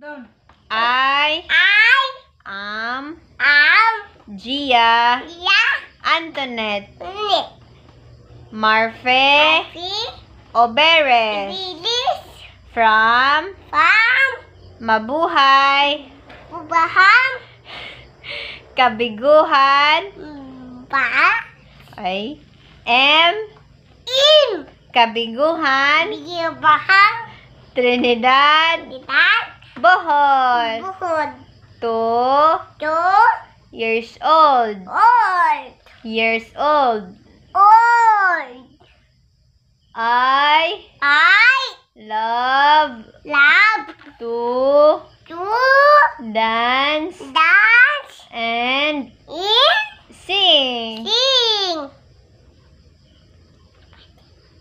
Down. I I am am Gia Gia Antoinette Nick. Marfe Si Obere Bilis from Pam Mabuhay, Bubaham Kabiguhan, Ba ay, M, Im Kabiguhan, Bigibaham Trinidad, Ditan Bohol. Buhod 2 Two years old. Old Years old. Old I I love love to to dance dance and in sing. Sing.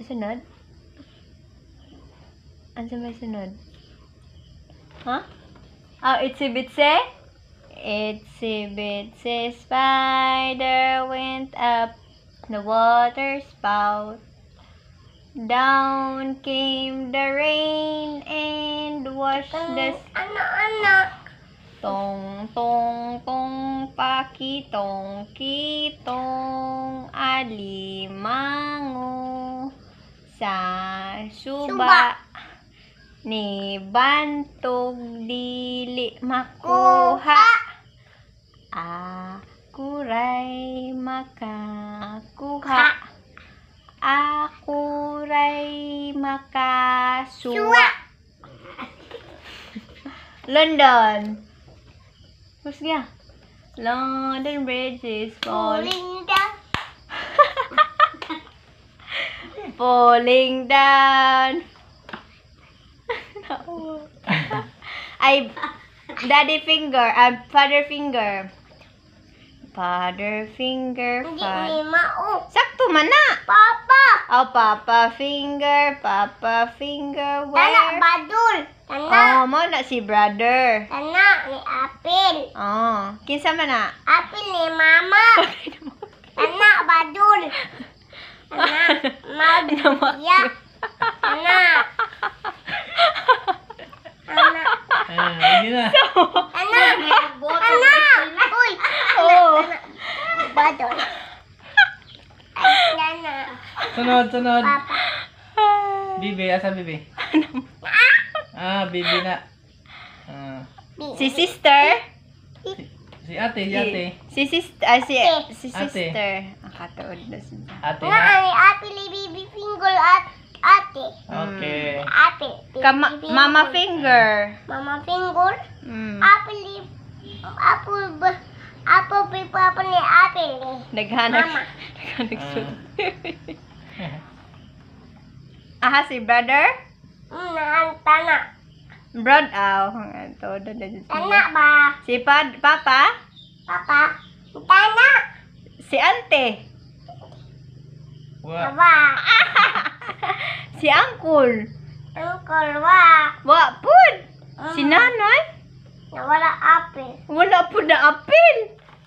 Sunod? Ano may sunod? Huh? Oh, itsy bitsy? Itsy bitsy spider went up the water spout. Down came the rain and washed the Ano ano Tong, tong, tong, pakitong, kitong, alimango sa suba, Suba. Ni bantog dili makuha. Ako ray makakuha. Ako ray makasuwa. Suwa. London. Husga. London Bridge is falling, Falling down. Falling down. Ay, daddy finger, father finger. Father finger, Hindi father. ni mao. Sakto man na. Papa. Oh, papa finger, papa finger, Tana where? badul. Tana. Oh, mo na si brother. Tana ni apel. Oh, kinsa man na? Apel ni mama. Tana badul. Tana. Mag. Ya. Tana. Tana. Ah, hindi na. Tana. Tana. Uy. Oh. Badul. Ay, tana. Sunod, sunod. Papa. Bibi, asa bibi? Ah, bibi na. Ah, Si sister? si ate, si ate. Si sister, ah, si, Ate. si Ate. sister. Ang katuod na siya. Ate Nga na. ani apel ni baby finger at ate. Okay. Apel. Baby finger. Mama finger. Mama finger. Mm. Apel ni apple ba apple bi papa ni apel ni. Naghanap. Mama. Naghanap suot. Aha, si brother? Naan tana. Brod, aw. Ang tuod na siya. Tana ba? Si papa? Papa. Tana. Si ante? Wa. Wa. Si uncle? Uncle wa. Wa pud. Si nanay? Nawala apel. Wala pud na apel.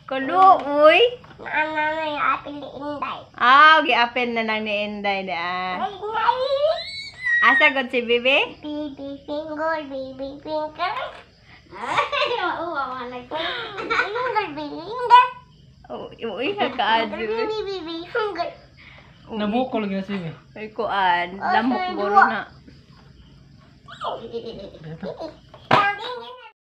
Kaluoy. Naan na yung apel ni Inday. Ah, gi-apel na lang ni Inday da. Ay, ay. Asa gud si Bibi? Baby finger, baby finger. Finger, baby finger. Uy, uy, nakaadyo. Baby, baby finger. Nabukol lagi na si bibi. Ay, kuan. Oh, Lamok sorry, guro duwa. na.